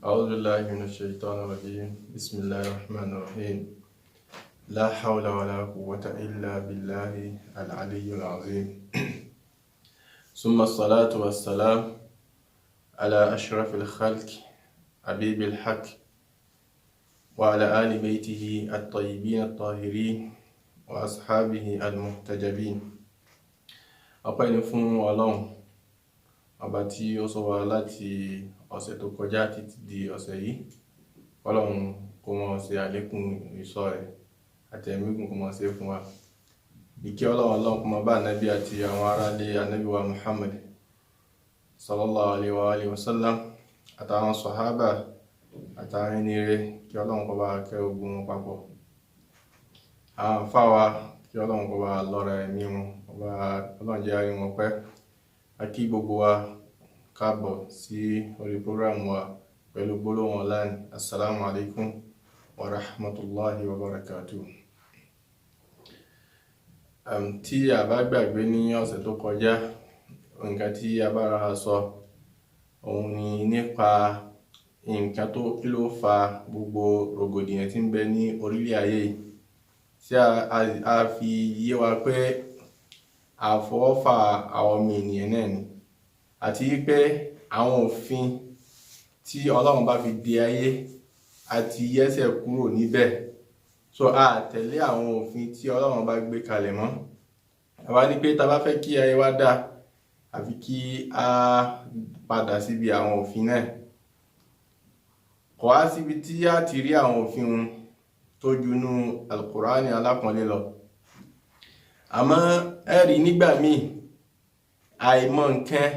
أعوذ بالله من الشيطان الرجيم. بسم الله الرحمن الرحيم. لا حول ولا قوة إلا بالله العلي العظيم. ثم الصلاة والسلام على أشرف الخلق حبيب الحق وعلى آل بيته الطيبين الطاهرين وأصحابه المحتجبين. Ọpẹ́ ni fún Ọlọ́run ọba tí ó sọ wa láti ọ̀sẹ̀ tó kọjá títí di ọ̀sẹ̀ yìí. Ọlọ́run kó mọ́ ṣe àlékún ìṣọ́ rẹ̀ àti ẹ̀mí gígùn, kó mọ́ ṣe fún wa. Ìkẹ́ Ọlọ́run, Ọlọ́run kó mọ́ bá Ànábì àti àwọn aráalé Ànábì wa Muhammad sallallahu alaihi wa alihi wasallam, àtàwọn sọ̀hábà, àtàwọn ẹni rere. Kí Ọlọ́run kó bá kẹ́ ogun wọn papọ̀. Àwọn àfáà wa, kí Ọlọ́run kó bá lọ́ra ẹ̀mí wọn, kó bá Ọlọ́run jẹ́ àárín wọn pẹ́. A kí gbogbo wa káàbọ̀ sí orí program wa pẹ̀lú gbólóhùn ọlá ní assalamu alaikum wa rahmatullahi wa barakatuh. Tí a bá gbàgbé, ní ọ̀sẹ̀ tó kọjá, nǹkan tí a bá ra sọ òun ni nípa nǹkan tó kí ló fa gbogbo rògbòdìyàn tí ń bẹ ní orílẹ̀ ayé yìí, tí a fi yé wa pé àfọwọ́fà àwọn ọmọ ènìyàn náà ni, àti wípé àwọn òfin tí Ọlọ́run bá fi de ayé àti yẹ́sẹ̀ kúrò níbẹ̀. So a tẹ̀lé àwọn òfin tí Ọlọ́run bá gbé kalẹ̀ mọ́. Àwa ní pé tá bá fẹ́ kí ayé wa dáa, àfi kí a padà síbi àwọn òfin náà. Kò wá síbi tí a ti rí àwọn òfin wọn tó junú Alkùránì alápọ̀nlé lọ. Àmọ́ ẹ rí, nígbà míì, àìmọ̀ nǹkan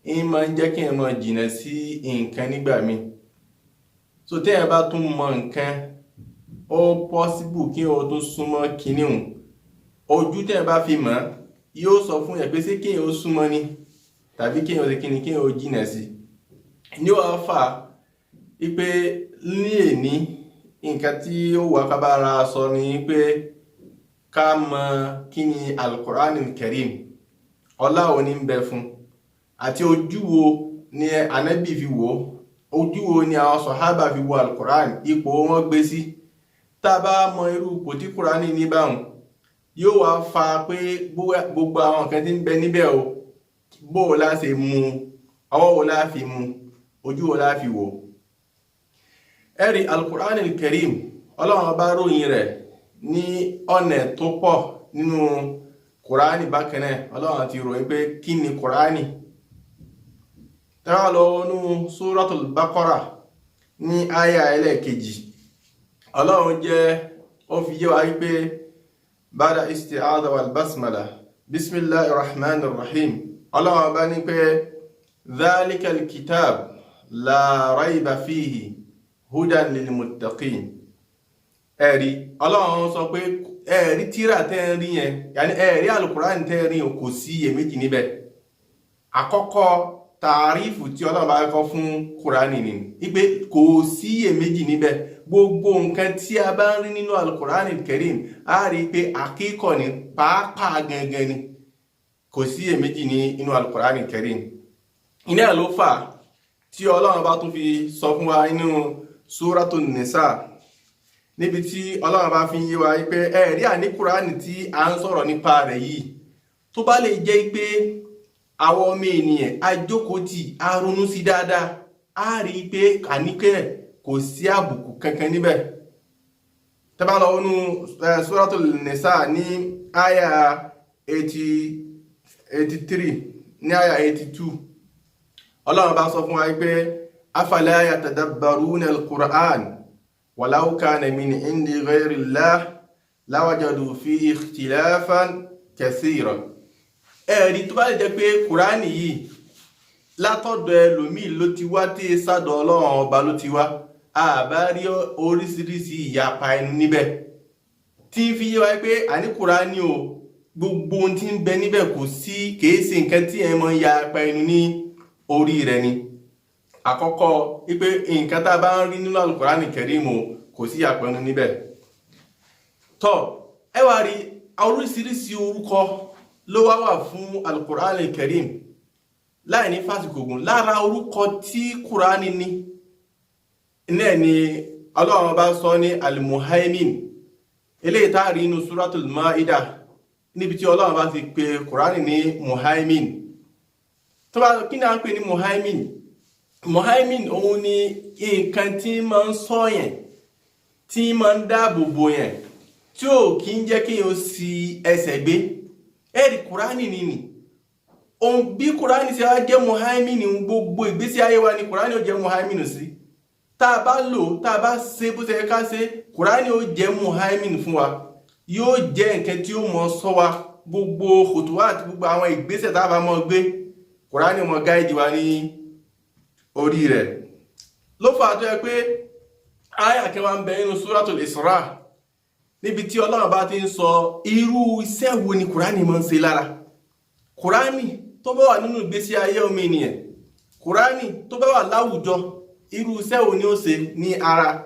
ń máa ń jẹ́ kí ẹ máa jìnà sí nǹkan nígbà míì. So téèyàn bá tún mọ nǹkan, ó possible kí o tún súnmọ́ kinní hùn. Ojú téèyàn bá fi mọ̀ yóò sọ fún yẹn pé ṣé kéèyàn ó súnmọ́ ni tàbí kéèyàn ó ṣe kíni, kéèyàn ó jìnà sí ní. Wàá fà wípé ní èní, nǹkan tí ó wà ká bá ra sọ ni pé ká mọ kí ni Al-Qur'an Karim, ọlá wo ní ń bẹ fún, àti ojú wo ni Ànábì fi wò, ojú wo ni àwọn sọ̀hábà fi wo Al-Qur'an, ipò wọn gbé sí. Tá a bá mọ irú ipò tí Kùránì ní báwọn, yóò wá fa pé gbogbo àwọn nǹkan tí ń bẹ níbẹ̀ o, bó o lá ṣe mú, ọwọ́ wo lá fi mú, ojú wo lá fi wò. Ẹ̀rí Al-Qur'an Al-Karim, Ọlọ́run bá ròyìn rẹ̀ ní ọ̀nà tó pọ̀ nínú Kùránì. Bákan náà, Ọlọ́run ti ròyìn pé kí ni Kùránì. Tẹ́wà lọ nú Suratul Baqara ní àyà ẹlẹ́ẹ̀kejì, Ọlọ́run jẹ́ ó fi yé wa wípé bada isti'adha wal basmala, bismillahir rahmanir rahim, Ọlọ́run bá ní pé dhalikal kitab la rayba fihi hudan lil muttaqin. Ẹ̀rí, Ọlọ́run sọ pé ẹ̀rí tíra tẹ́ ń rí yẹn, yàní ẹ̀rí Alukurani tẹ́ ń rí yẹn, kò sí iyèméjì níbẹ̀. Àkọ́kọ́ tààrífù tí Ọlọ́run bá kọ́ fún Kùránì ni wípé kò sí iyèméjì níbẹ̀. Gbogbo nǹkan tí a bá ń rí nínú Alukurani Karim, a rí i pé àkíkọ̀ ní pàápàá gangan ni, kò sí iyèméjì ní inú Alukurani Karim. Iná ló fà tí Ọlọ́run bá tún fi sọ fún wa nínú Súrátù Nìsà, níbi tí Ọlọ́run bá fi ń yé wa pé ẹ̀rí àní Kùránì tí a ń sọ̀rọ̀ nípa rẹ̀ yìí, tó bá lè jẹ́ pé àwọn ọmọ ènìyàn a jókòó tì, a ronú sí dáadáa, a rí i pé àníkẹ́ kò sí àbùkù kankan níbẹ̀. Tẹ́ bá lọ wọnú Suratul Nisa ní àyà 83, ní àyà 82, Ọlọ́run bá sọ fún wa pé afala yatadabbaruna al-Qur'an walau kana min indi ghayri Allah lawajadu fihi ikhtilafan kathira. Ẹ̀rí, tó bá lè jẹ́ pé Kùránì yìí látọ̀dọ̀ ẹlòmíì ló ti wá, tí sádọ̀ Ọlọ́run ọba ló ti wá, a bá rí oríṣiríṣi ìyapa ẹnu níbẹ̀, tí ń fi yé wa pé àní Kùránì o, gbogbo ohun tí ń bẹ níbẹ̀, kò sí, kìí ṣe nǹkan tí ẹ mọ ya apá ẹnu ní orí rẹ̀ ni. Àkọ́kọ́ wípé nǹkan tá a bá ń rí nínú Al-Kùránì Kẹ́rímù o, kò sí ìyapa ẹnu níbẹ̀. Tọ́ ẹ wá rí, oríṣiríṣi orúkọ ló wá wà fún Al-Kùránì Kẹ́rímù. Láì ní fásitì gùn, lára orúkọ tí Kùránì ní Náà ni Ọlọ́run bá sọ ní Al-Muhaimin, eléyìí tá a rí inú Suratul Maida, níbi tí Ọlọ́run bá ti pe Kùránì ní Muhaimin. Tó bá kí ni à ń pè ní Muhaimin? Muhaimin òun ni nǹkan tí máa ń ṣọ́ yẹn, tí máa ń dáàbò bò yẹn, tí ò kí ń jẹ́ kí o sì ẹsẹ̀ gbé. Ẹ̀rí Kùránì nìní ohun bí Kùránì ṣe wá jẹ́ Muhaimin. Gbogbo ìgbésí ayé wa ni Kùránì ó jẹ́ Muhaimin sí. Tá a bá lò, tá a bá ṣe bó ṣe yẹ ká ṣe, Kùránì ó jẹ́ Muhaimin fún wa, yóò jẹ́ nǹkan tí ó mọ ṣọ́ wa. Gbogbo kòtùwà àti gbogbo àwọn ìgbésẹ̀ tá a bá mọ gbé, Kùránì mọ guide wa ní orí rẹ̀. Ló fà á tó yẹ pé àyà kẹwàá ń bẹ nínú Suratul Isra, níbi tí Ọlọ́run bá ti ń sọ irú iṣẹ́ wo ni Kùránì máa ń ṣe lára. Kùránì tó bá wà nínú ìgbésí ayé ọmọ ènìyàn, Kùránì tó bá wà láwùjọ, irú iṣẹ́ wo ni ó ṣe ní ara?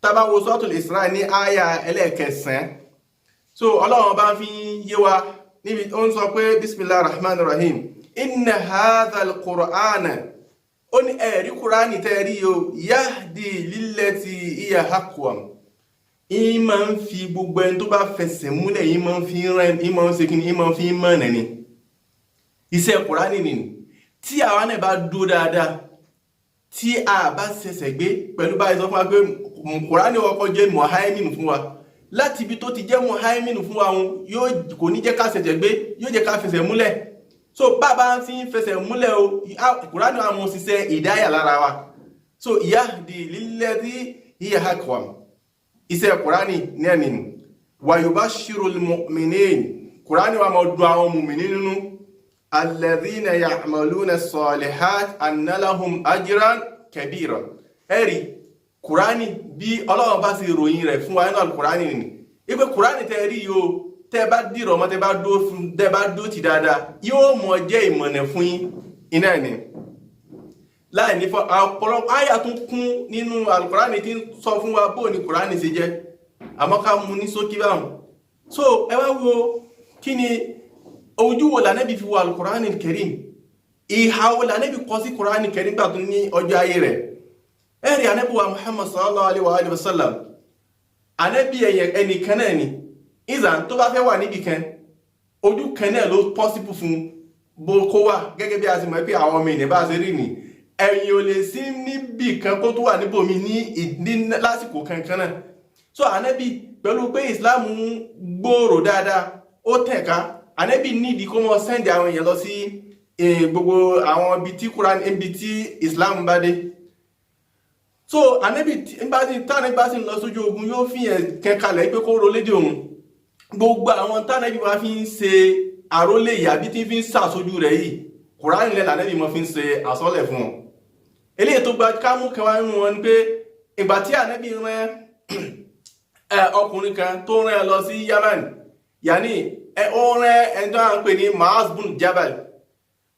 Tá bá wo Suratul Isra ní àyà ẹlẹ́ẹ̀kẹsàn-án, so Ọlọ́run bá fi ń yé wa níbi ó ń sọ pé, bismillahir rahmanir rahim, inna hadha al-Qur'ana, ó ní ẹ̀rí Kùránì tẹ́ rí o, yahdi lillati hiya aqwam, ìyín máa ń fi gbogbo ẹni tó bá fẹsẹ̀ múlẹ̀, yín máa ń fi rán, yín máa ń ṣe kíni, yín máa ń fi mọ̀nà ni. Iṣẹ́ Kùránì nìyí. Tí àwa náà bá dúró dáadáa, tí a bá ṣẹ̀ṣẹ̀ gbé pẹ̀lú báyìí, sọ fún wa pé Kùránì ọkọ̀ jẹ́ muhaimin fún wa. Láti ibi tó ti jẹ́ muhaimin fún wa, òun yóò kò ní jẹ́ ká ṣẹ̀ṣẹ̀ gbé, yóò jẹ́ ká fẹsẹ̀ múlẹ̀. So bàbá ti ń fẹsẹ̀ múlẹ̀ o, Kùránì àwọn òṣìṣẹ́ ìdáyà lára wa. So yahdi lillati hiya aqwam, iṣẹ́ Kùránì ní ẹ̀nì. Wa yubashshirul mu'minin, Kùránì wa máa dùn àwọn mùmìnì nínú, alladhina ya'maluna salihat anna lahum ajran kabira. Ẹ̀rí Kùránì bí Ọlọ́run bá ṣe ròyìn rẹ̀ fún wa nínú Alukùránì nìyí ipe Kùránì tẹ́ rí yìí o, tẹ́ bá dìrọ̀ mọ́, tẹ́ bá dó fún, tẹ́ bá dó ti dáadáa, yóò mọ jẹ́ ìmọ̀nà fún yín. Iná ẹ̀ ni láì ní fọ ọ̀pọ̀lọpọ̀ àyà tún kún nínú Alukùránì tí ń sọ fún wa bó ni Kùránì ṣe jẹ́, àmọ́ ká mú ní ṣókí báwọn. So ẹ wá wo kí ni ojú wo lànàbí fi wo Alukùránì Karim, ìhà wo lànàbí kọ sí Kùránì Karim gbà tó ní ọjọ́ ayé rẹ̀. Ẹ̀rí ànábì wa Muhammad sallallahu alayhi wa sallam, ànábì ẹnìkan náà ni. Ìzàn tó bá fẹ́ wà níbì kan, ojú kan náà ló possible fún bó kó wà. Gẹ́gẹ́ bí a ti mọ̀ pé àwọn ọmọ ènìyàn bá ṣe rí ni, ẹ̀yìn ò lè sí níbì kan kó tó wà níbòmí ní lásìkò kankan náà. So ànábì, pẹ̀lú pé Islam ń gbòòrò dáadáa, ó tẹ̀ka, ànábì nídìí kó mọ send àwọn èèyàn lọ sí gbogbo àwọn ibi tí Quran, ibi tí Islam bá dé. So ànábì tánàbí bá sì ń lọ sójú ogun, yóò fi yẹn kẹkalẹ̀ pé kó ro lédè òun. Gbogbo àwọn tánàbí wa fi ń ṣe àrólé yìí, àbí tí fi ń ṣàṣojú rẹ̀ yìí, Kùránì lẹ́ lànàbí mọ́ fi ń ṣe àsọ́lẹ̀ fún wọn. Eléyìí tó gba kámú kẹwàá nínú wọn ni pé ìgbà tí ànábì rán ọkùnrin kan tó rán ẹ lọ sí Yaman, yàní ó rán ẹni tó à ń pè ní Mu'az bun Jabal.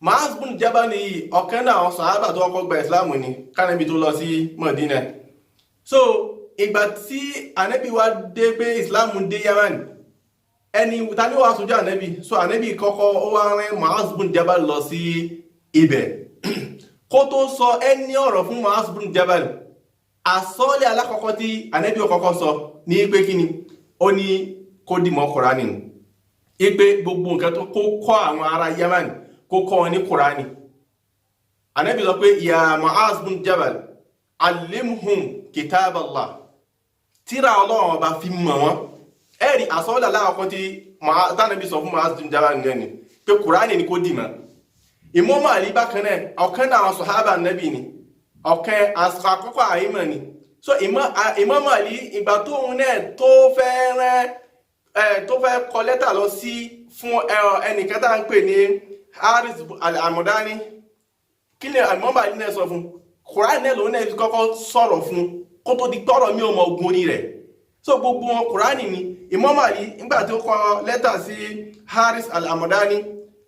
Mu'az bun Jabal ni ọ̀kan náà àwọn sàhábà tó kọ́kọ́ gba Ìsìláàmù ni kánàbí tó lọ sí Mọ̀dínà. So ìgbà tí ànábì wá dé pé Ìsìláàmù dé Yaman, ẹni ta ni wàá sojú ànábì? So ànábì kọ́kọ́ ó wá rán Mu'az bun Jabal lọ sí ibẹ̀. Kó tó sọ ẹni ọ̀rọ̀ fún Mu'az bun Jabal, àsọ́ọ́lẹ̀ alákọ̀ọ́kọ́ tí ànábì kọ́kọ́ sọ ní pé kí ni ó ní kó dìmọ́ Kùránì ni, ipe gbogbo nǹkan tó kó kọ́ àwọn ará Yaman, kó kọ́ wọn ní Kùránì. Ànábì sọ pé, ya Mu'az bun Jabal, allimhum kitaballah, tírà Ọlọ́run Ọba fi mọ̀ wọ́n. Ẹ̀rí àsọ́ọ́lẹ̀ alákọ̀ọ́kọ́ tí tánàbí sọ fún Mu'az bun Jabal nìyẹn ni pé Kùránì ni kó dìmọ́. Ìmáàmù Àlí bákan náà, ọ̀kan náà àwọn sọ̀hábà nẹ́bì ni, ọ̀kan àkọ́kọ́ àìmọ̀ ni. So Ìmáàmù Àlí, ìgbà tóun náà tó fẹ́ rán ẹ, tó fẹ́ kọ lẹ́tà lọ sí fún ẹnìkan tá à ń pè ní Haris Al-Amudani, kí ni Ìmáàmù Àlí náà sọ fún? Kùránì náà lòun náà fi kọ́kọ́ sọ̀rọ̀ fún kó tó di tọ́rọ̀ mi ò mọ ogun orí rẹ̀. So gbogbo wọn, Kùránì ni. Ìmáàmù Àlí, nígbà tó kọ lẹ́tà sí Haris Al-Amudani,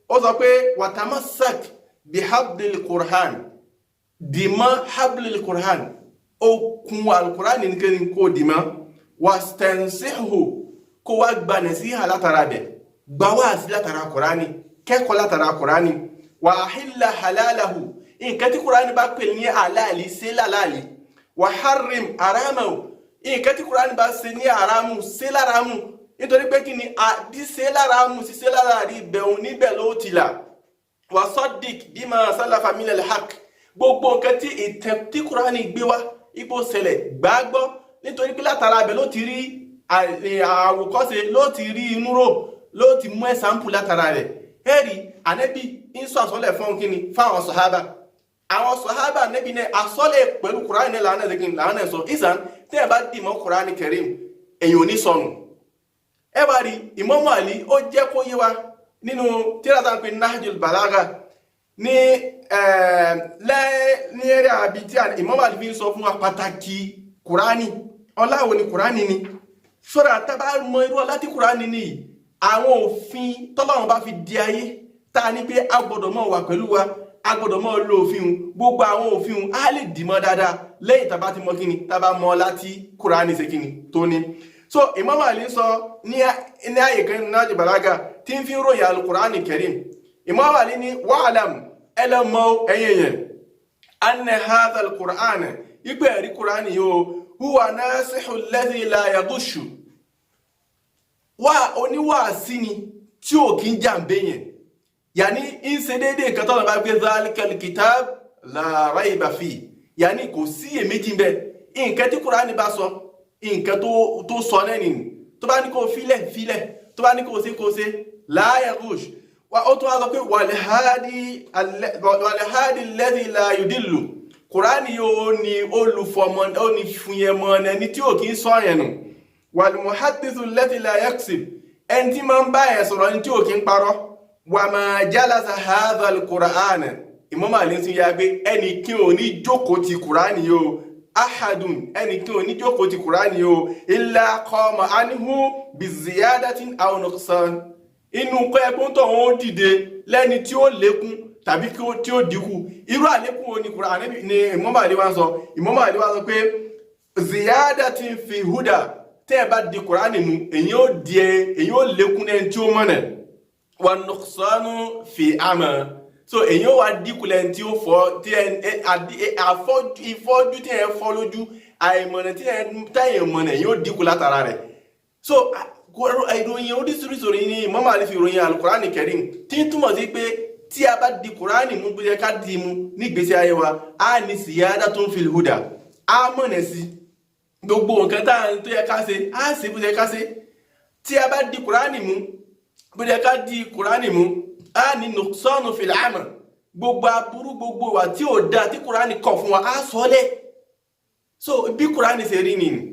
ó sọ pé watamassak bihablil Qur'an, dìmọ́ hablil Qur'an, okùn alukur'an ní kí kó dìmọ́, wastansihu, kó wá gba nasiha látara bẹ̀, gba wáàsí látara Qur'ani, kẹ́kọ̀ọ́ látara Qur'ani, wa ahilla halalahu, nǹkan tí Qur'ani bá pè ní àlàálí, sí làlàálí, wa Wa harrim haramahu, nǹkan tí Kùránì bá ṣe ní haramu, ṣe láramu, nítorí pé kí ni? Ṣíṣe láramu, ṣíṣe lára rí bẹ̀rù níbẹ̀ ló ti là. Wa saddiq bima salafa minal haqq, gbogbo nǹkan tí ìtẹ̀ tí Kùránì gbé wá ipò ṣẹlẹ̀, gbàgbọ́, nítorí pé látara abẹ ló ti rí àwòkọ́ṣe, ló ti rí inú rò, ló ti mú example látara rẹ̀. Ẹ̀rí ànẹ́bí ń sọ àsọlẹ̀ fún kíni? Fáwọn sọ̀hábà. Àwọn sọ̀hábà ànẹ́bí náà, àsọlẹ̀ pẹ̀lú Kùránì náà làwọn náà làwọn náà sọ. Ìsàn tí ẹ bá dì mọ́ Kùránì Karim, èyàn ò ní sọnù. Ẹ bá rí Ìmámù Àlí, ó jẹ́ kó yé wa nínú tírà tá à ń pè Nahjul Balagha ní ní eré àbí tí Ìmámù Àlí fi ń sọ fún wa pàtàkì Kùránì. Ọláwo ni Kùránì ni sọ́dà? Tábà mọ irú ọlá tí Kùránì ní yìí, àwọn òfin tọ́lọ́run bá fi di ayé tá a ní pé a gbọ́dọ̀ mọ̀ wà pẹ̀lú wa, a gbọ́dọ̀ mọ̀ lo òfin un, gbogbo àwọn òfin un á lè dì mọ́ dáadáa lẹ́yìn tá a bá ti mọ kíni, tá a bá mọ ọlá tí Kùránì ṣe kíni tó ní. So Imam Ali sọ ní àyè kan nínú Nahjul Balagha tí ń fi ròyìn Al-Qur'ani Karim. Imam Ali ní: wa'lam, ẹ lọ mọ̀, ẹ̀yin yẹn, anna hadha al-Qur'an, ìgbẹ́ ẹ̀rí Kùránì yìí o, huwa nasihu alladhi la yaghushu, wá oníwàásí ni tí ò kí ń jàǹbé yẹn, yàní ń ṣe déédéé nǹkan tọ́lọ̀ bá gbé, dhalikal kitab la rayba fi, yàní kò sí iyèméjì ń bẹ. Nǹkan tí Kùránì bá sọ, nǹkan tó sọ náà nìyí. Tó bá ní kó filẹ̀, filẹ̀. Tó bá ní kó ṣe, kó ṣe. La yaghushu wa. Ó tún wá sọ pé wal hadi alladhi la yudillu, Kùránì yóò ní olùfọmọ, ó ní fúnyẹmọ ẹni tí ò kí ń sọ yẹn nù. Wal muhaddithu alladhi la yaksib, ẹni tí máa ń bá ẹ̀ sọ̀rọ̀, ẹni tí ò kí ń parọ́. Wa ma jalasa hadha al-Qur'an, Imam Ali tún yá gbé, ẹnì kí ò ní jókòó ti Kùránì yìí o, ahadun, ẹnì kí ò ní jókòó ti Kùránì yìí o, illa qama anhu bi ziyadatin aw nuqsan, inú kọ́ ẹkún tó ń dìde lẹ́ni tí ó lékún tàbí tí ó dínkù. Irú àlékún wo ni Kùránì ni Imam Ali wá sọ? Imam Ali wá sọ pé ziyadatin fi huda, tẹ́ ẹ bá di Kùránì mú, èyí ó di ẹ, èyí ó lékún lẹ́ni tí ó mọ̀nà, wa nuqsanu fi ama, so èyí ó wá dínkù lẹ́ni tí ó fọ́, tí ẹ àfọ́jú, ìfọ́jú tí ẹ fọ́ lójú, àìmọ̀nà tí ẹ táyà mọ̀nà, èyí ó dínkù látara rẹ̀. So ìròyìn oríṣiríṣi ìròyìn ni Imam Ali fi ròyìn Alukurani Karim, tí ń túmọ̀ sí pé tí a bá di Kurani mú bí ẹ ká di mú nígbésí ayé wa, á ní siyadatun fil huda, á mọ̀nà sí gbogbo nǹkan tá à ń tó yẹ ká ṣe, á ṣe bó ṣe ká ṣe. Tí a bá di Kurani mú bó ṣe ká di Kurani mú, á ní nuqsanu fil amal, gbogbo aburú, gbogbo ìwà tí ò dáa tí Kurani kọ̀ fún wa, á sọ lẹ̀. So bí Kurani ṣe rí nìyí.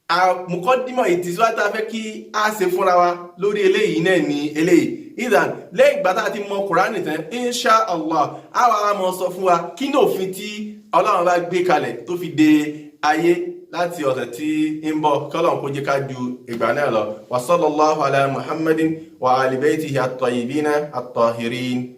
Àmùkọ́dímọ̀ ìtìsíwájú tá a fẹ́ kí a ṣe fúnra wa lórí eléyìí náà ní eléyìí. Ìdàn lẹ́yìn ìgbà tá a ti mọ Kùránì tán, insha Allah, a wà á mọ sọ fún wa kí ní òfin tí Ọlọ́run bá gbé kalẹ̀ tó fi de ayé láti ọ̀sẹ̀ tí ń bọ̀. Kí Ọlọ́run kó jẹ́ ká ju ìgbà náà lọ. Wa sallallahu ala Muhammadin wa ali baytihi at-tayyibina at-tahirin.